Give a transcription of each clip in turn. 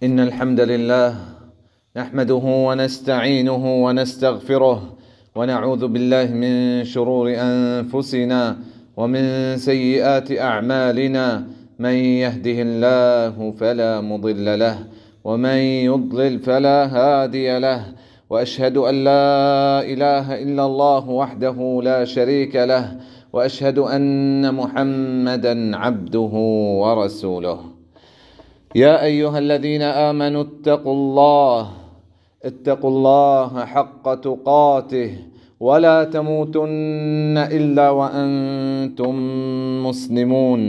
إن الحمد لله نحمده ونستعينه ونستغفره، ونعوذ بالله من شرور أنفسنا ومن سيئات أعمالنا. من يهده الله فلا مضل له، ومن يضلل فلا هادي له، وأشهد أن لا إله إلا الله وحده لا شريك له، وأشهد أن محمدا عبده ورسوله. يا أيها الذين آمنوا اتقوا الله، اتقوا الله حق تقاته، ولا تموتن إلا وأنتم مسلمون.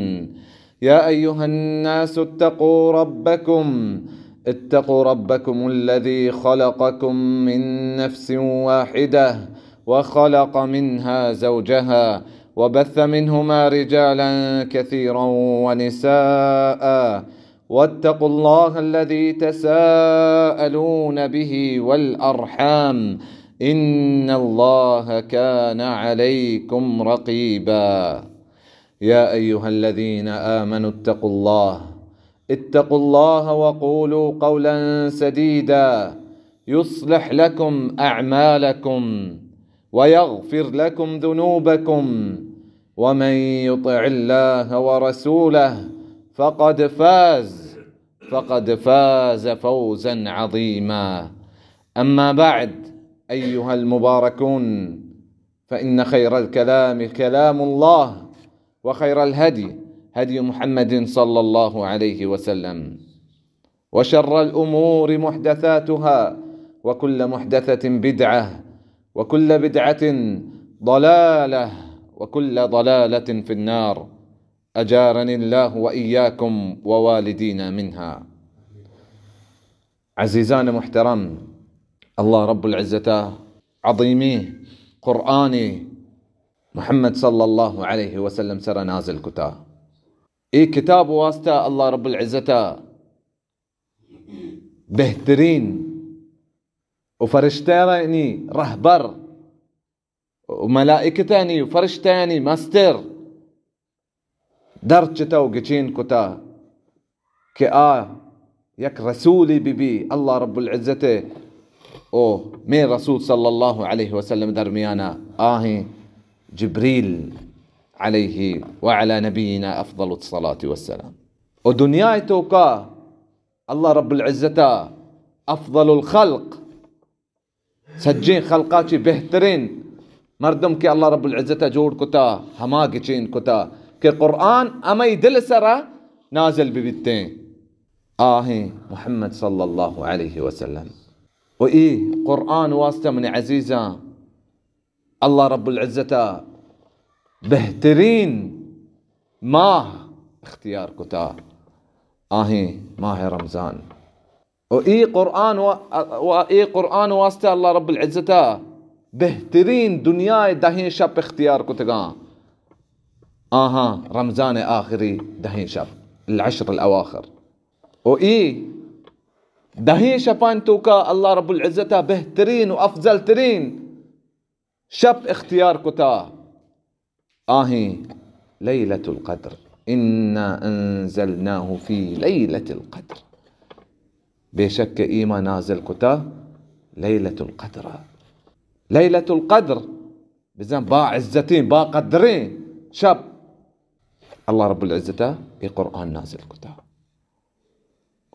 يا أيها الناس اتقوا ربكم، اتقوا ربكم الذي خلقكم من نفس واحدة، وخلق منها زوجها، وبث منهما رجالا كثيرا ونساء، واتقوا الله الذي تساءلون به والأرحام، إن الله كان عليكم رقيبا. يا أيها الذين آمنوا اتقوا الله، اتقوا الله وقولوا قولا سديدا، يصلح لكم أعمالكم ويغفر لكم ذنوبكم، ومن يطع الله ورسوله فقد فاز، فقد فاز فوزا عظيما. أما بعد، أيها المباركون، فإن خير الكلام كلام الله، وخير الهدي هدي محمد صلى الله عليه وسلم، وشر الأمور محدثاتها، وكل محدثة بدعة، وكل بدعة ضلالة، وكل ضلالة في النار. أجارني الله وإياكم ووالدينا منها. عزیزان محترم، اللہ رب العزت عظیمی قرآن محمد صلی اللہ علیہ وسلم سرا نازل کتا. اے کتاب واسطہ اللہ رب العزت بہترین و فرشتیانی رہبر و ملائکتانی و فرشتیانی مستر درچتہ و گچین کتہ کہ آ یک رسولی بہ بی اللہ رب العزت و مئے رسول صلی اللہ علیہ وسلم درمیانا، آہیں جبریل علیہ وعلی نبینا افضل الصلاة والسلام. و دنیا توکا اللہ رب العزت افضل الخلق، سجیں خلقا چی بہترین مردم کہ اللہ رب العزت ء جوڑ کتا، ہما گچین کتا کہ قرآن ہمئی دل سرا نازل بہ بیتیں، آہیں محمد صلی اللہ علیہ وسلم. و ای قرآن واسطہ من عزیزاں، اللہ رب العزت ء بہترین ماہ اختیار کتا، آہیں ماہ رمضان. و ای قرآن و، و ای قرآن واسطہ اللہ رب العزت ء بہترین دنیا ء دہیں شپ اختیار کتگاں، آہاں رمضان ء آخری دہیں شپ، العشر الاواخر. و ای دہیں شپان توکا اللہ رب العزت ء بہترین و افضل ترین شپ اختیار کتا، آہیں لیلۃ القدر. انا انزلناہ فی لیلۃ القدر، بے شک کہ ایما نازل کتا لیلۃ القدر. لیلۃ القدر بزاں با عزتیں، با قدریں شپ، اللہ رب العزت ء اے قرآن نازل کتا.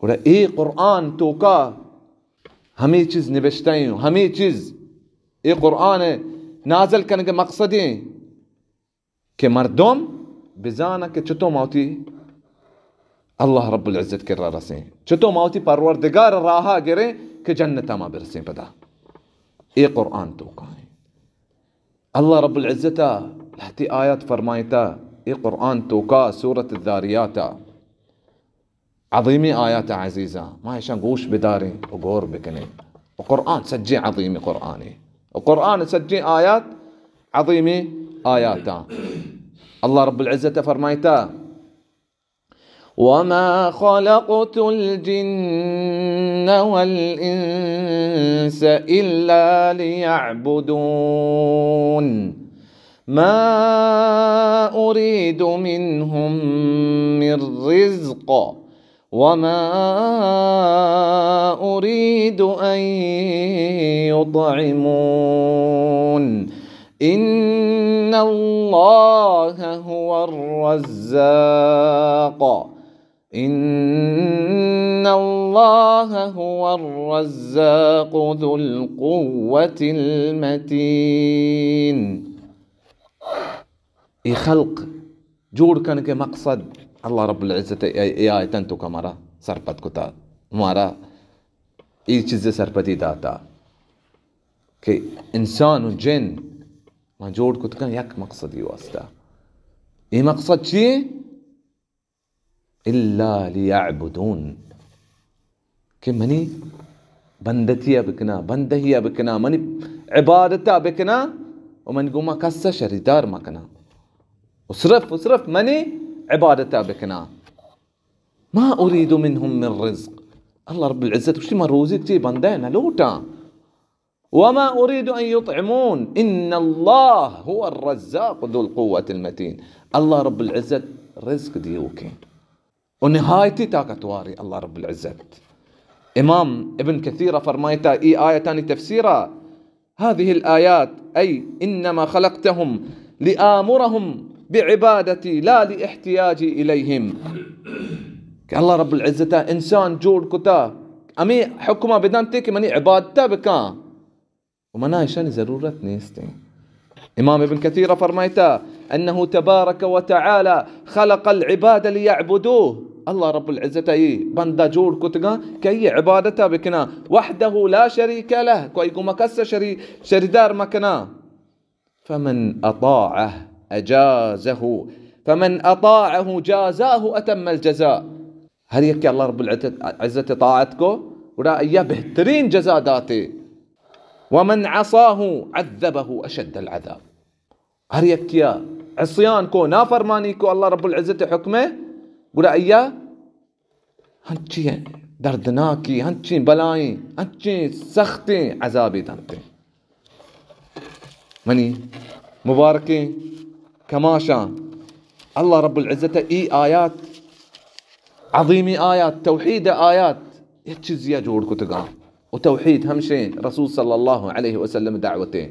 گڑا اے قرآن توکا ہمے چیز نبشتہ ایں، ہمے چیز اے قرآن نازل کنگ مقصد ایں کہ مردم بزانہ کہ چتو ما وتی اللہ رب العزت کرا رسیں، چتو ما وتی پروردگار راہا گریں کہ جنتا ما برسیں پدا. اے قرآن توکا ایں. اللہ رب العزت ء لہتی آیات فرمائتا، اے قرآن توکا سورۃ الذاریات ء عظیمیں آیات عزیزاں، ما ایشاں گوش بداریں و غور بکنیں. و قرآن سجیں عظیمیں قرآنے. و قرآن سجیں آیات عظیمیں آیاتاں. اللہ رب العزت فرمائتا، وما خلقت الجن والإنس إلا ليعبدون ما أريد منهم من رزق وما أن يطعمون. إن الله هو الرزاق. إن الله هو الرزاق ذو القوة المتين. اے خلق جوڑ کنگ ءِ مقصد، اللہ رب العزت ءَ اے، اے آیتاں توکا مارا سرپد کتا، مارا اے چیز ءِ سرپدی داتا کہ انسان و جن ما جوڑ کتگاں یک مقصدی واسطہ۔ اے مقصد چی ایں؟ الا لیعبدون، کہ منی بندتی ءَ بکناں، بندہی ءَ بکناں، منی عبادت ءَ بکناں و من گوما کس ءَ شریدار مکناں و صرف و صرف منی عبادت ءَ بکناں۔ ما اريد منهم من رزق۔ اللہ رب العزت گوشتی، من روزیگ چی بندہ نہ لوٹاں۔ وما اريد ان يطعمون، ان الله هو الرزاق ذو القوة المتين۔ اللہ رب العزت رزق دیوکیں و نہایتی طاقتواریں اللہ رب العزت۔ امام ابن کثیر فرمائتا، ای آیتانی تفسیرا، هذه الآيات، أي إنما خلقتهم لآمرهم بعبادتي لا لاحتياجي إليهم۔ کہ اللہ رب العزت ءَ انسان جوڑ کتا، ہمے حکم ءَ بدنتے کہ منی عبادت ءَ بکاں، و منا ایشانی ضرورت نیستیں۔ امام ابن کثیر فرمائتا، أنه تبارك وتعالى خلق العباد ليعبدوه۔ اللہ رب العزت ءَ اے بندہ جوڑ کتگاں کہ آئی عبادت ءَ بکناں، وحده لا شريك له، کہ آئی گوما کس ءَ شری-، شریدار مکناں۔ فمن أطاعه أجازه، فمن أطاعه جازاه أتم الجزاء۔ ہر یک کہ اللہ رب العزت، عزت طاعت کو، گڑا آئیا بہترین جزا داتے۔ ومن عصاه عذبه أشد العذاب۔ ہر یکیا عصیان کو، نافرمانی کو اللہ رب العزت حکمے، گڑا آئیا ہنچیں دردناکی، ہنچیں بلائیں، ہنچیں سختیں عذابے دنتے۔ منی مبارکیں کماشاں، اللہ رب العزت ءَ ای آیات، عظیمی آیات، توحید آیات، یک چیزیا جوڑ کتگاں۔ و توحید ہمشیں رسول صلی اللہ علیہ وسلم دعوتیں۔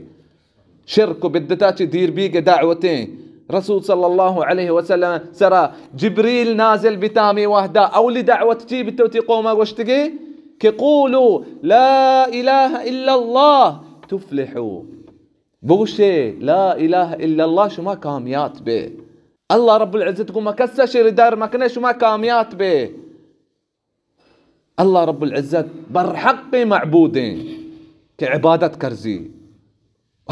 شرک و بدعتا چہ دیر بیگ دعوتیں۔ رسول صلی اللہ علیہ وسلم سرا جبریل نازل بیتا ہمے وہدا، اولی دعوت چی بیتو تی قوما گوشتگی کہ قولوا لا الہ الا اللہ تفلحوا۔ بگوشے لا الہ الا اللہ، شما کامیات بے۔ اللہ رب العزت گوما کسا شریدار مکنے، شما کامیات بے۔ اللہ رب العزت برحقیں معبودیں کہ عبادت کرزی۔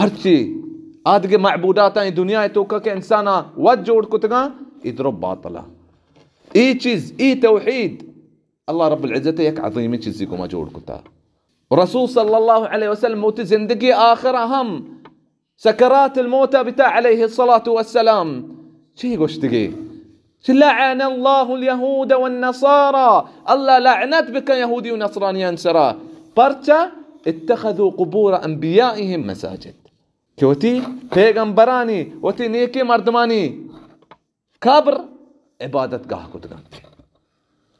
ہرچی آدگہ معبوداتاں اے دنیا توکا کہ انسانا وت جوڑ کتگاں، اے درو باطلا۔ اے چیز، اے توحید، اللہ رب العزت یک عظیمی چیزی گوما جوڑ کتا۔ رسول صلی اللہ علیہ وسلم وتی زندگی آخرا ہم سکرات الموت بتا علیہ الصلاة والسلام۔ چی گوشتگی؟ چی لعن اللہ الیہود والنصارى، اللہ لعنت بکن یہودی و نصرانیان سرا۔ پرچا؟ اتخذوا قبور انبیائهم مساجد، کہ وتی پیغمبرانی، وتی نیکیں مردمانی قبر عبادت گاہ کتگنت۔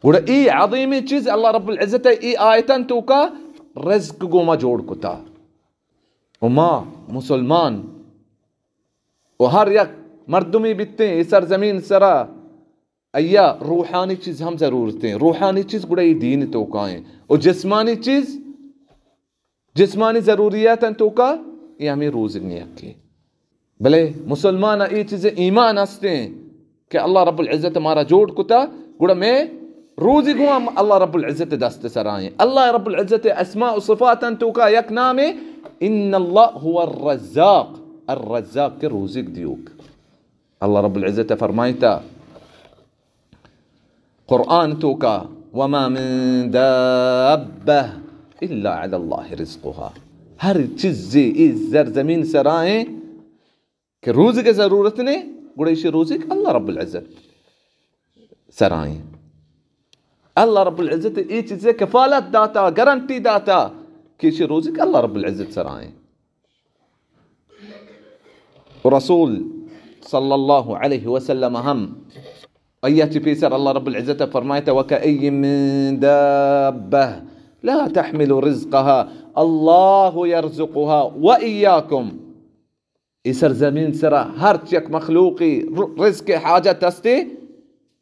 گڑا ای عظیمی چیز اللہ رب العزت ای آیتان توکا رزق گوما جوڑ کتا۔ و ما مسلمان و ہر یک مردمی بیتیں ای سرزمین سرا، ایا روحانی چیز ہم ضرورتیں۔ روحانی چیز گڑا ای دین توکائیں و جسمانی چیز، جسمانی ضروریاتان توکا ای ہمیں روزگ نیکی۔ بلے مسلمان ای چیز ایمان ہستیں کہ اللہ رب العزت مارا جوڑ کتا، گڑا میں روزی گوں ہم اللہ رب العزت دست سرائیں۔ اللہ رب العزت اسماء و صفاتاں توکا یک نامے، ان اللہ هو الرزاق، الرزاق کہ روزیگ دیوک۔ اللہ رب العزت فرمائتا قرآن توکا، وما من دابة الا علی اللہ رزقها، ہر چیزے ای زرزمین سرائیں کہ روزی کے ضرورت نے، گڑا ایشی روزی کہ اللہ رب العزت سرائیں۔ اللہ رب العزت ای چیزے کفالت داتا، گارنٹی داتا کہ ایشی روزی کہ اللہ رب العزت سرائیں۔ رسول صلی اللہ علیہ وسلم ہم ایا چی پیسر اللہ رب العزت فرمائتا، وكأين من دابة لا تحمل رزقها، الله يرزقها وإياكم. اے سرزمین سرا ہرچ یک مخلوقی ر-، رزق حاجت ہستے،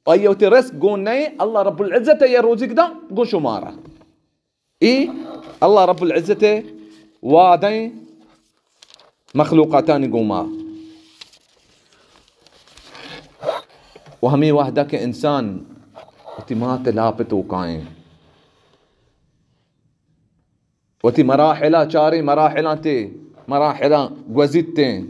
آئی وتی رزق گون نئے، اللہ رب العزت یا روزی دا گون شمارا. اے اللہ رب العزت وعدہ مخلوقاتانی گوما. و ہمیں وحدہ کہ انسان وتی مات لاپ توکائیں، وتی مراحلہ چاریں، مراحلہ تے، مراحلہ گوزیتیں.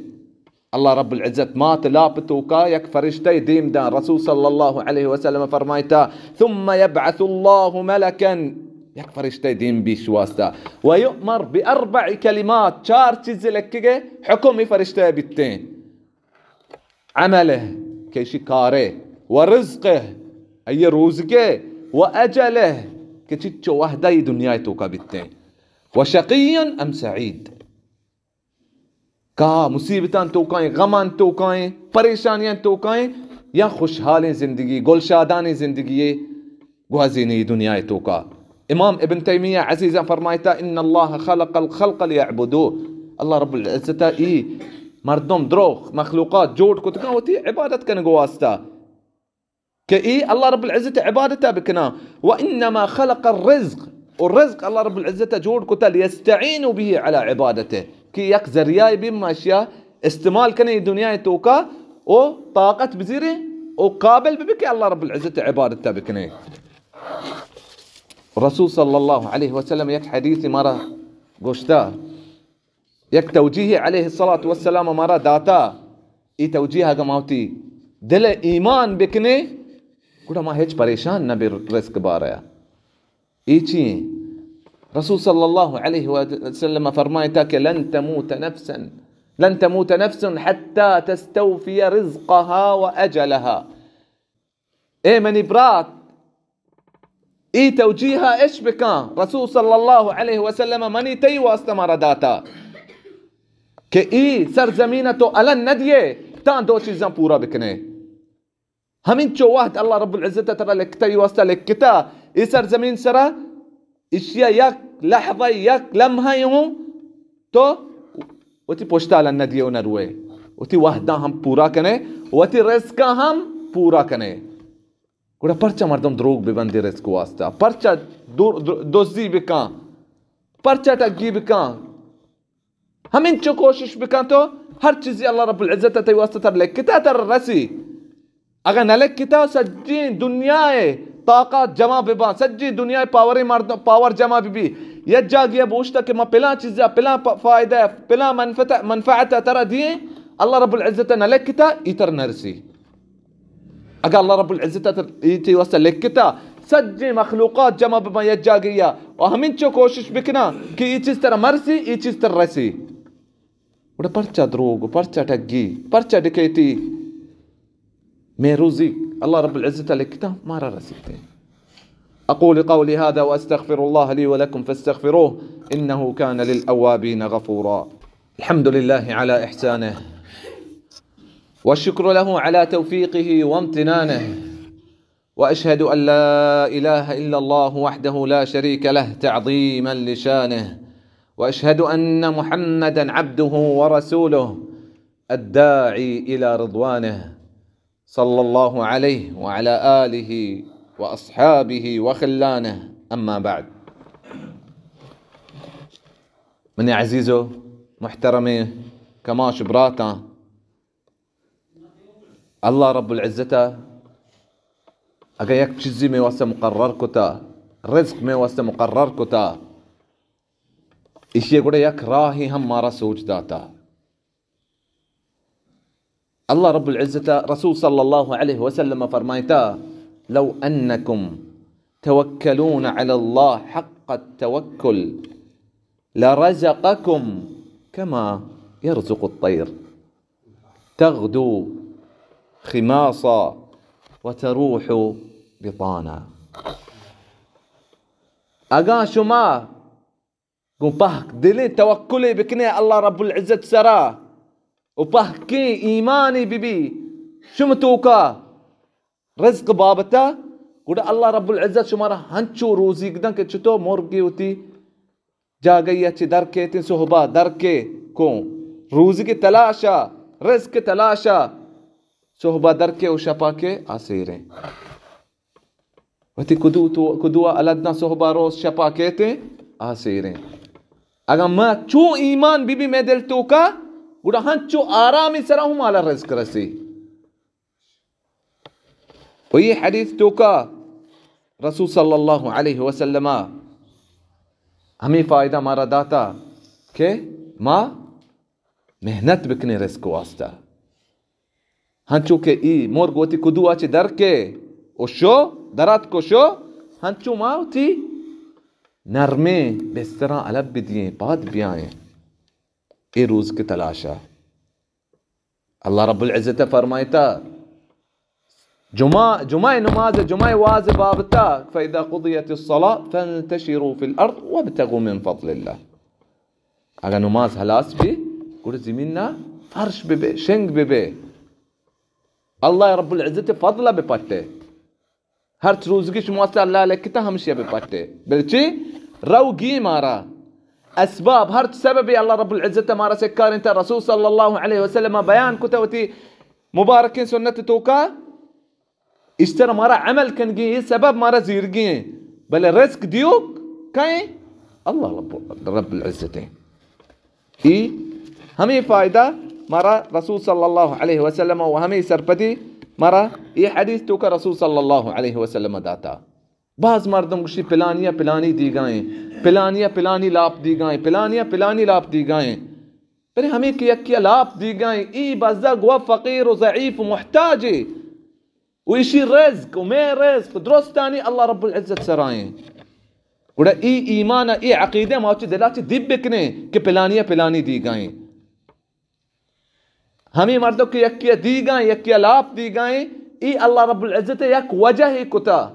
اللہ رب العزت مات لاپ توکا یک فرشتہ دیم داں. رسول صلی اللہ علیہ وسلم فرمائتا، ثم يبعث الله ملكا، یک فرشتہ دیم بیش واسطہ، ويؤمر بأربع كلمات، چار چیز لکھگے حکم فرشتہ بیتیں. عمله، کہ ایشی کارے، و رزقه، ای روزگے، و اجله، کہ چچو وحدہ ای دنیا توکا بیتیں، و شقی ام سعید، کا مصیبتان توکائیں، غمان توکائیں، پریشانیان توکائیں، یا خوشحالیں زندگی، گلشادانیں زندگی گوازینی دنیا توکا. امام ابن تیمیہ عزیزاں فرمائتا، ان اللہ خلق الخلق لیعبدوه، اللہ رب العزت ای مردم درو مخلوقات جوڑ کتگاں وتی عبادت کنگ واسطہ، کہ ای اللہ رب العزت عبادت بکنا. و انما خلق الرزق، و رزق اللہ رب العزت جوڑ کتا لیستعینوا به علی عبادته، کہ یک ذریعہ بھی ماشیا استعمال کنے دنیا توکا، او طاقت بزیرے، او قابل بھی کہ اللہ رب العزت عبادت بکنے. رسول صلی اللہ علیہ وسلم یک حدیث مارا گوشتا، یک توجیہ علیہ الصلوۃ والسلام مارا داتا. ای توجیہ اگہ ما وتی دل ایمان بکنے، گڑا ما ہچ پریشان نہ بے رزق باریا. ای چی ہیں؟ رسول صلی اللہ علیہ وسلم فرمائتا کہ لن تموت نفسا، لن تموت نفس حتى تستوفي رزقها وأجلها. اے منی برات، ای توجیہ اش بکن، رسول صلی اللہ علیہ وسلم منی تئی واسطہ مارا داتا کہ ای سرزمین تو الن ندیے تاں دو چیزاں پورا بکنے. ہمینچو وہد اللہ رب العزت ترا لکھتا، ای واسطہ لکھتا، ای سرزمین سرا اشیا یک لحظہ، یک لمحہ ہوں تو وتی پشتالا ندیے و نروے، وتی وہداں ہم پورا کنے، وتی رزقاں ہم پورا کنے. گڑا پرچا مردم دروگ ببندی رزق واسطہ؟ پرچا دو-، دو-، دزی بکن؟ پرچا ٹگی بکن؟ ہمینچو کوشش بکن تو ہر چیزی اللہ رب العزت تئی واسطہ تر لکھتا تر رسی. اگاں نہ لکھتا سجیں دنیا ء طاقت جمع بباں، سجیں دنیا ء پاوریں مردم پاور جمع ببی، یک جاگے ء بوشتا کہ ما پلاں چیز ء پلاں پ-، فائدہ ء پلاں منفعت، منفعت ء ترا دییں، اللہ رب العزت ء نہ لکھتا ای تر نہ رسی. اگاں اللہ رب العزت ء تر-، ای تئی واسطہ لکھتا، سجیں مخلوقات جمع بباں یک جاگے ء و ہمینچو کوشش بکناں کہ ای چیز ترا مرسی، ای چیز تر رسی. گڑا پرچا دروگ، پرچا ٹگی، پرچا ڈکیتی؟ مئے روزی اللہ رب العزت ء لکھتا مارا رسیتے. أقول قولي هذا وأستغفر الله لي ولكم فاستغفروه إنه كان للأوابين غفورا. الحمد لله على إحسانه والشكر له على توفيقه وامتنانه. وأشهد أن لا إله إلا الله وحده لا شريك له تعظيما لشانه، وأشهد أن محمدا عبده ورسوله الداعي إلى رضوانه، صلى الله عليه وعلى آله وأصحابه وخلانه، أما بعد. منی عزیز و محترمیں کماش براتاں، اللہ رب العزت ء اگاں یک چیزی مئے واسطہ مقرر کتا، رزق مئے واسطہ مقرر کتا، ایشی ء گڑا یک راہے ہم مارا سوج داتا. اللہ رب العزت ء رسول صلی اللہ علیہ وسلم فرمائتا، لو أنكم توكلون على الله حق التوكل لرزقكم كما يرزق الطير تغدو خماصا وتروح بطانا. اگاں شما گوں پہک دلیں توکلے بکنے اللہ رب العزت سرا و پہکیں ایمانے ببی شم توکا، رزق بابتا، گڑا اللہ رب العزت شمارا ہنچو روزیگ داں کہ چتو مرگی وتی جاگہی ءَ چہ در کیتیں، صحبا در کے کو، روزی کے تلاشا، رزق کے تلاشا، صحبا در کے و شپا کے آسیریں۔ وتی کدو تو، کدو ءَ الداں، صحبا روز، شپا کیتیں آسیریں۔ اگاں ما چو ایمان بی بی مئے دل توکا، گڑا ہنچو آرامی سرا ہم مالا رزق رسی۔ و یہ حدیث توکا رسول صلی اللہ علیہ وسلم ہمیں فائدہ مارا داتا کہ ما محنت بکنیں رزق واسطہ۔ ہنچو کہ ای مرگ وتی کدو ءَ چہ در کے و شو، دراتک و شو، ہنچو ما وتی نرمیں بستراں الب بدییں، پاد بیائیں۔ اے روزی کے تلاشا۔ اللہ رب العزت فرمائتا، جمعہ، جمعہ نماز، جمعہ واز بابتا، فَإِذَا قُضِيَتِ الصَّلَاةُ فَانْتَشِرُوا فِي الْأَرْضِ وَابْتَغُوا مِنْ فَضْلِ اللَّهِ۔ اگاں نماز ہلاس بی، گڑا زمین نا فرش بہ بے، شنگ بہ بے۔ اللہ رب العزت فضل بہ پٹے۔ ہرچ روزگی شما واسطہ اللہ لکھتا ہمشیا بہ پٹے۔ بلچی روگی مارا۔ اسباب ہرچ سببی اللہ رب العزت مارا سکارینتا، رسول صلی اللہ علیہ وسلم بیان کتا وتی مبارکیں سنت توکا۔ اشتر مارا عمل کنگی، یہ سبب مارا زیرگی ہیں، بلے رزق دیوک کئیں؟ اللہ رب، رب العزت ہیں۔ ای ہمیں فائدہ مارا رسول صلی اللہ علیہ وسلم و ہمیں سرپدی مارا یہ حدیث توکا رسول صلی اللہ علیہ وسلم داتا۔ بعض مردم گوشی پلانیا پلانی دیگائیں، پلانیا پلانی لاپ دیگائیں، پلانیا پلانی لاپ دیگائیں۔ پر ہمیں کہ یکی لاپ دیگائیں، ای بزگ و فقیر و ضعیف و محتاجے۔ و ایشی رزق و مئے رزق درستانی اللہ رب العزت سرائیں۔ گڑا ای ایمان، ای عقیدہ ما چہ دلا چہ دب بکنیں کہ پلانی پلانی دیگائیں۔ ہمیں مردم کہ یکی دیگائیں، یکی لاپ دیگائیں، ای اللہ رب العزت یک وجہ کتا۔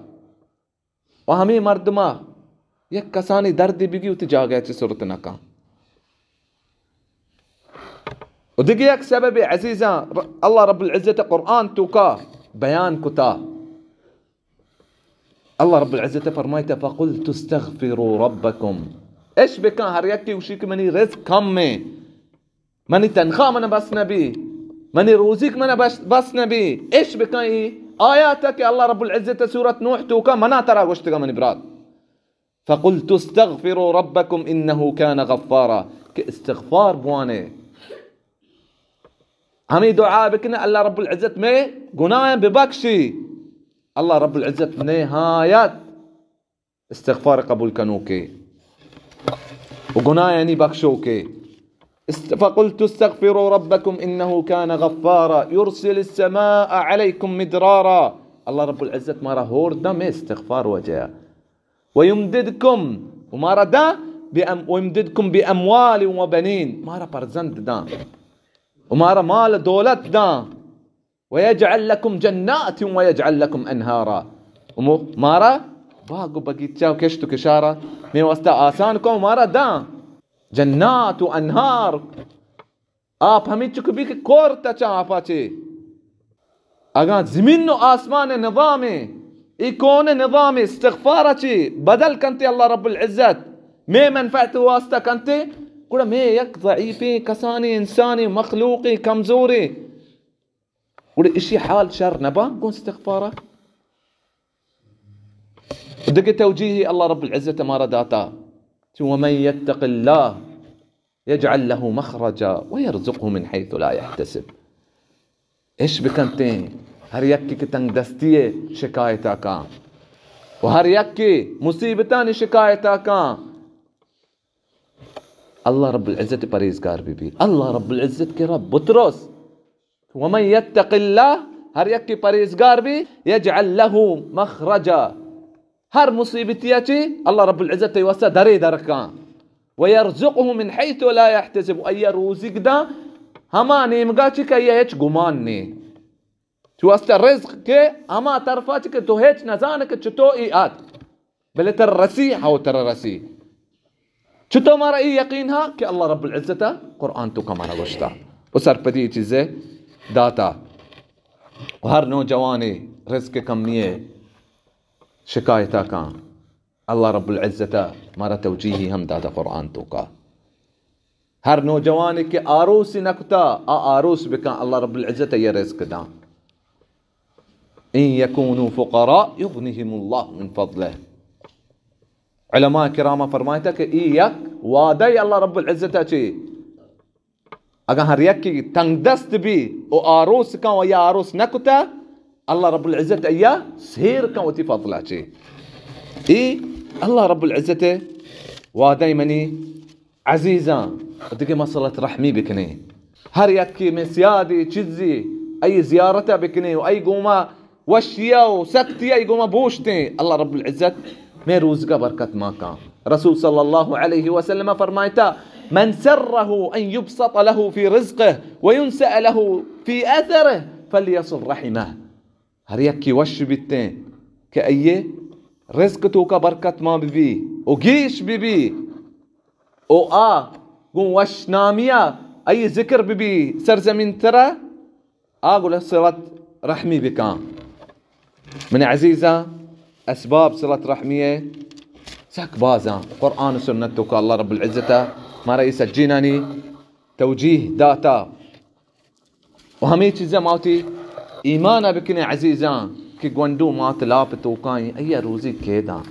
و ہمیں مردما یک کسانی دردی بگی وتی جاگہ چہ سرت نکن۔ و دگہ یک سبب عزیزاں، ر-، اللہ رب العزت قرآن توکا بیان کتا۔ اللہ رب العزت فرمائتا، فَقُلْتُ اسْتَغْفِرُوا رَبَّكُمْ۔ اش بکن ہر یکی گوشی کہ منی رزق کم ہے، منی تنخواہ من بس نبی، منی روزیک من بس، بس نبی۔ اش بکن ای آیاتا کہ اللہ رب العزت سورت نوح توکا منا ترا گوشتگا منی برات۔ فَقُلْتُ اسْتَغْفِرُوا رَبَّكُمْ إِنَّهُ كَانَ غَفَّارًا، کہ استغفار بوانے۔ ہمیں دعا بکنے، اللہ رب العزت مئے گناہ ببخشی۔ اللہ رب العزت نہایت استغفار قبول کنوکے و گناہ یعنی بخشوکے۔ است-، فَقُلْتُ اسْتَغْفِرُوا رَبَّكُمْ إِنَّهُ كَانَ غَفَّارًا يُرْسِلِ السَّمَاءَ عَلَيْكُمْ مِدْرَارًا۔ اللہ رب العزت مارا ہور داں مئے استغفار وجہ۔ وَيُمْدِدْكُمْ، و مارا داں، بِأَمْ-، وَيُمْدِدْكُمْ بِأَمْوَالٍ وَبَنِينَ، مارا پرزند داں، و مارا مال دولت داں۔ وَيَجْعَلْ لَكُمْ جَنَّاتٍ وَيَجْعَلْ لَكُمْ أَنْهَارًا۔ و مو-، مارا باغ و بگیچہ و کشت و کشارا مئے واسطہ آسان کو، مارا داں جنات و انہار۔ آپ ہمیں چک بھی کہ کور تچا آپا چے۔ اگاں زمین و آسمان نظام، ای کون نظام استغفار چے بدل کنتے اللہ رب العزت، مئے منفعت واسطہ کنتے، گڑا مئے یک ضعیفیں کسانیں انسانیں مخلوقیں کمزوریں گڑا اشی حال شر نباں گوں استغفارا؟ دگہ توجیہی اللہ رب العزت مارا داتا، چو ومن یتق اللہ یجعل له مخرجا ویرزقه من حیث لا یحتسب۔ اش بکنتیں ہر یکی کہ تنگ دستی شکایتا کاں و ہر یکی مصیبتانی شکایتا کاں، اللہ رب العزت پرہیزگار بی بی، اللہ رب العزت کے رب بترس۔ ومن یتق اللہ، ہر یکی پرہیزگار بی، یجعل لہ مخرجا، ہر مصیبتیا چی اللہ رب العزت تئی واسطہ درے درکاں۔ ویرزقہ من حیث لا یحتسب، آیا روزیگ داں ہما نیمگا چی کہ آیا ہچ گمان نے۔ چو واسطہ رزق کے ہما طرفا چی کہ تو ہچ نزانے کہ چتو ای آت۔ بلے ترا رسی، ہاو ترا رسی۔ چتو مارا ای یقین ہا کہ اللہ رب العزت قرآن توکا مارا گوشتا و سرپدی ای چیزے داتا۔ و ہر نوجوانے رزق کمی ہے، شکایتا کاں۔ اللہ رب العزت ء مارا توجیہی ہم داتا قرآن توکا۔ ہر نوجوانے کہ آروس نہ کتا، آ آروس بکاں، اللہ رب العزت ء یہ رزق داں۔ ان یکونوا فقراء یغنہم اللہ من فضلہ۔ علماء کرام فرمائتا کہ ای یک وعدہ اللہ رب العزت ء چے، اگاں ہر یکے تنگ دست بی و آروس کن و یا آروس نہ کتا، اللہ رب العزت ایا سیر کن وتی فضلا چے۔ ای اللہ رب العزت وعدہ منی عزیزاں، دگہ مسئلہ رحمی بکنے۔ ہر یکے میں سیادی چیزی ای زیارت بکنے و ای گوما وشیا و سختیا ای گوما بوشتیں، اللہ رب العزت میں روزگا برکت ما کاں۔ رسول صلی اللہ علیہ وسلم فرمائتا، من سره ان یبسط له فی رزقه و ینسأ له فی اثره فلیصل رحمه۔ ہر یکی وش بیتیں کہ ایے رزق توکا برکت ما ببی و گیش ببی و آ گوں وش نامیا ای ذکر ببی سرزمین ترا، آ گڑا صلت رحمی بکاں۔ من عزیزاں، اسباب صلت رحمی ء سک بازاں۔ قرآن و سنت توکا اللہ رب العزت ء مارا اے سجینانی توجیہ داتا۔ و ہمے چیزاں ما وتی ایمان ء بکنیں عزیزاں کہ گونڈو مات لاپ توکائیں، ایا روزی کے داں؟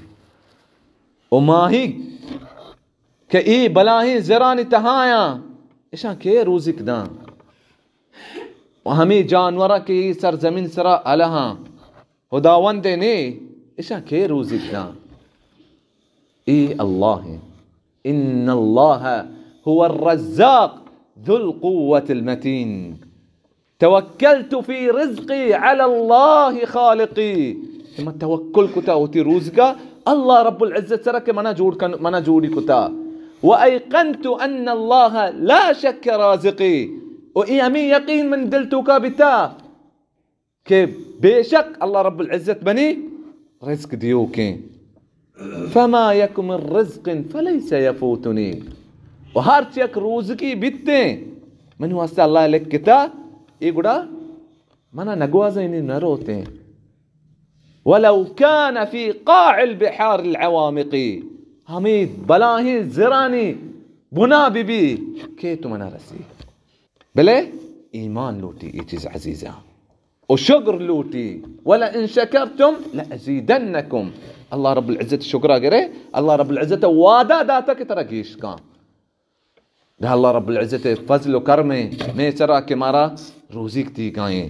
و ماہیگ کہ اے بلاہیں زرانی تہایاں، اشاں کے روزیک داں؟ و ہمے جانوراں کہ اے سرزمین سرا الہاں، ہداوندے نے، اشاں کے روزیک داں؟ اے اللہ ہیں۔ ان اللہ هو الرزاق ذو القوة المتین۔ توکلت فی رزقی علی اللہ خالقی، کہ من توکل کتا وتی روزگا اللہ رب العزت سرا کہ منا جوڑ کن، منا جوڑی کتا۔ و ایقنت ان اللہ لا شک رازقی، و اے ہمیں یقین من دل توکا بتا کہ بے شک اللہ رب العزت منی رزق دیوکیں۔ فما یک من رزق فلیس یفوتنی، و ہرچ یک روزکی بیتیں منی واسطہ اللہ لکھتا، اے گڑا منا نگوازینی نروتیں۔ ولو کان فی قاع البحار العوامقی، ہمیں بلاہیں زرانی بنا بی بی کہ تو منا رسی۔ بلے ایمان لوٹی اے چیز عزیزاں، و شکر لوٹی، ولئن شکرتم لازیدنکم۔ اللہ رب العزت شکرا گرے، اللہ رب العزت وعدہ داتا کہ ترا گیش کاں۔ دا اللہ رب العزت فضل و کرمیں میں سرا کہ مارا روزیک دیگائیں۔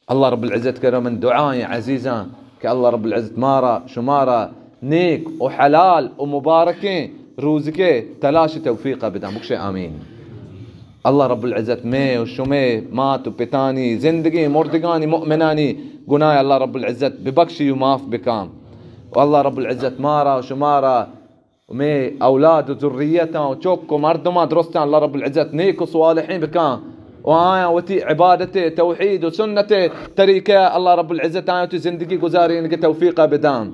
اللہ رب العزت کرا من دعائیں عزیزاں کہ اللہ رب العزت مارا شمارا نیک و حلال و مبارکیں روزکے تلاش توفیق بداں۔ بکشے آمین۔ اللہ رب العزت میں و شمے مات و پتانی زندگیں مردگانی مؤمنانی گناہ اللہ رب العزت ببخشی و معاف بکاں۔ و اللہ رب العزت مارا و شمارا و مئے اولاد و ذریتاں و چک و مردماں درستاں اللہ رب العزت نیک و صالحیں بکاں و آیاں وتی عبادت توحید و سنت طریقہ اللہ رب العزت آیاں وتی زندگی گزارینگ توفیق بداں۔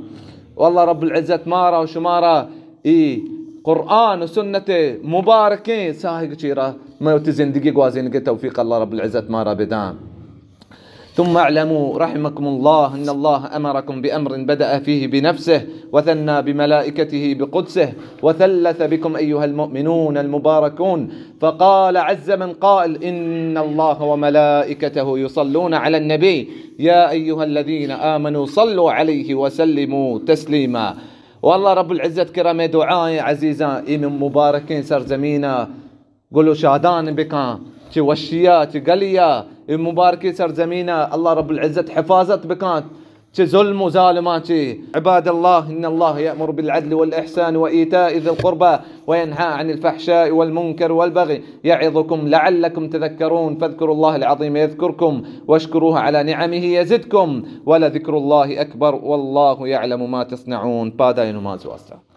و اللہ رب العزت مارا و شمارا ای قرآن و سنت مبارکیں ساہگ چیرا مئے وتی زندگی گوازینگ توفیق اللہ رب العزت مارا بداں۔ ثم اعلموا رحمكم الله أن الله أمركم بأمر بدأ فيه بنفسه وثنى بملائكته بقدسه وثلث بكم أيها المؤمنون المباركون، فقال عز من قائل: إن الله وملائكته يصلون على النبي، يا أيها الذين آمنوا صلوا عليه وسلموا تسليما۔ و اللہ رب العزت کرا مئے دعائیں عزیزاں، اے مبارکیں سرزمینا گل و شادان بکاں، چہ وشیا، چہ گلیا، اے مبارکیں سرزمینا اللہ رب العزت حفاظت بکاں چہ ظلم و ظالماں چہ۔ عباد الله، إن الله يأمر بالعدل والإحسان وإيتاء ذي القربى وينهى عن الفحشاء والمنكر والبغي يعظكم لعلكم تذكرون، فاذكروا الله العظيم يذكركم واشكروه على نعمه يزدكم ولذكر الله أكبر والله يعلم ما تصنعون۔ پادائی نماز واسطہ۔